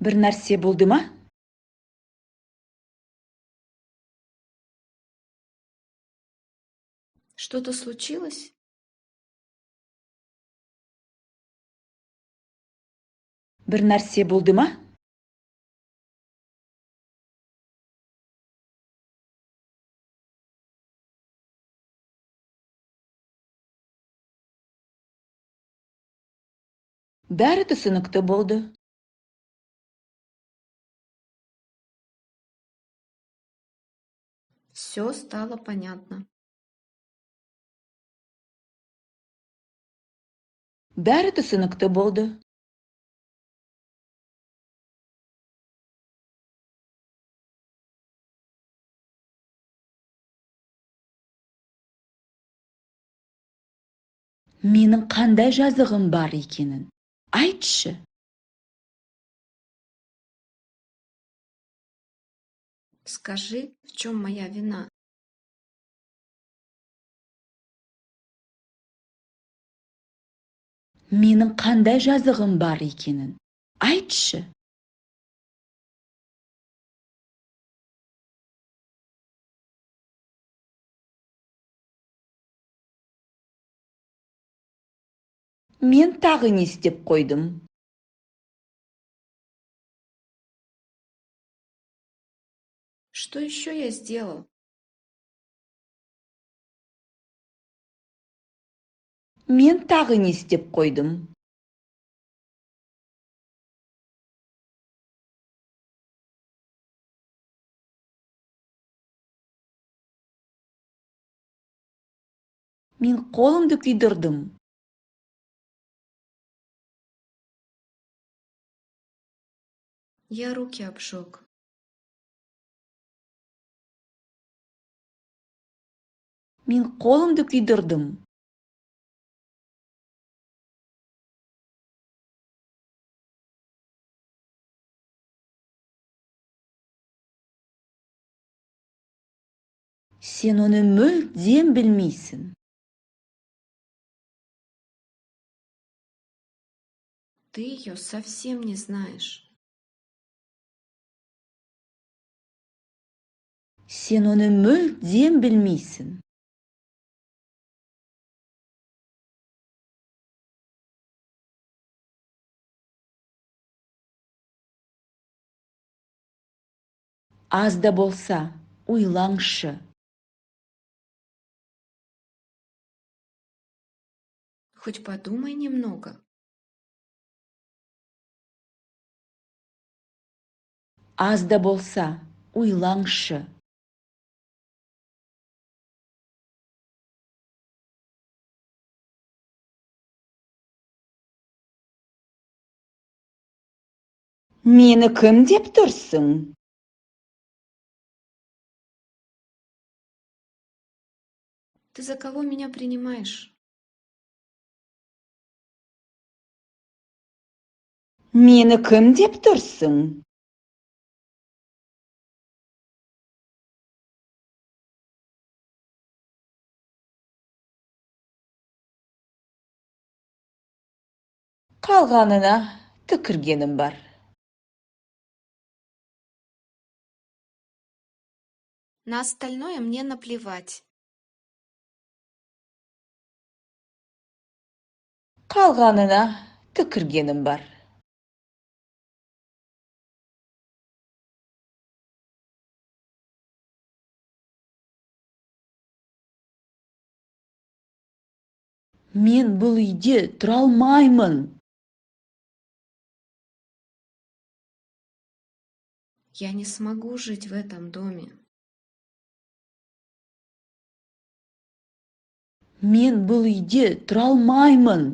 Бір нәрсе болды ма? Что-то случилось? Бір нәрсе болды ма? Бәрі түсінікті болды. Все стало понятно. Бәрі түсінікті болды. Менің қандай жазығым бар екенін айтшы. Скажи, в чем моя вина? Менің қандай жазығым бар екенін айтшы. Мен тағы не істеп қойдым? Что еще я сделал? Мен тағы не істеп қойдым? Мен қолымды күйдірдім. Я руки обжег. Мен қолымды күйдірдім. Сен оны мүлдем білмейсің. Ты ее совсем не знаешь. Сен оны мүлдем білмейсің. Аз да болса, ойлаңшы. Хоть подумай немного. Аз да болса, ойлаңшы. Мені кім деп тұрсың? Ты за кого меня принимаешь? Мені кім деп тұрсың? Қалғанына түкіргенім бар. На остальное мне наплевать. Қалғанына түкіргенім бар. Мен бұл үйде тұра алмаймын. Я не смогу жить в этом доме. Мен бұл үйде тұра алмаймын.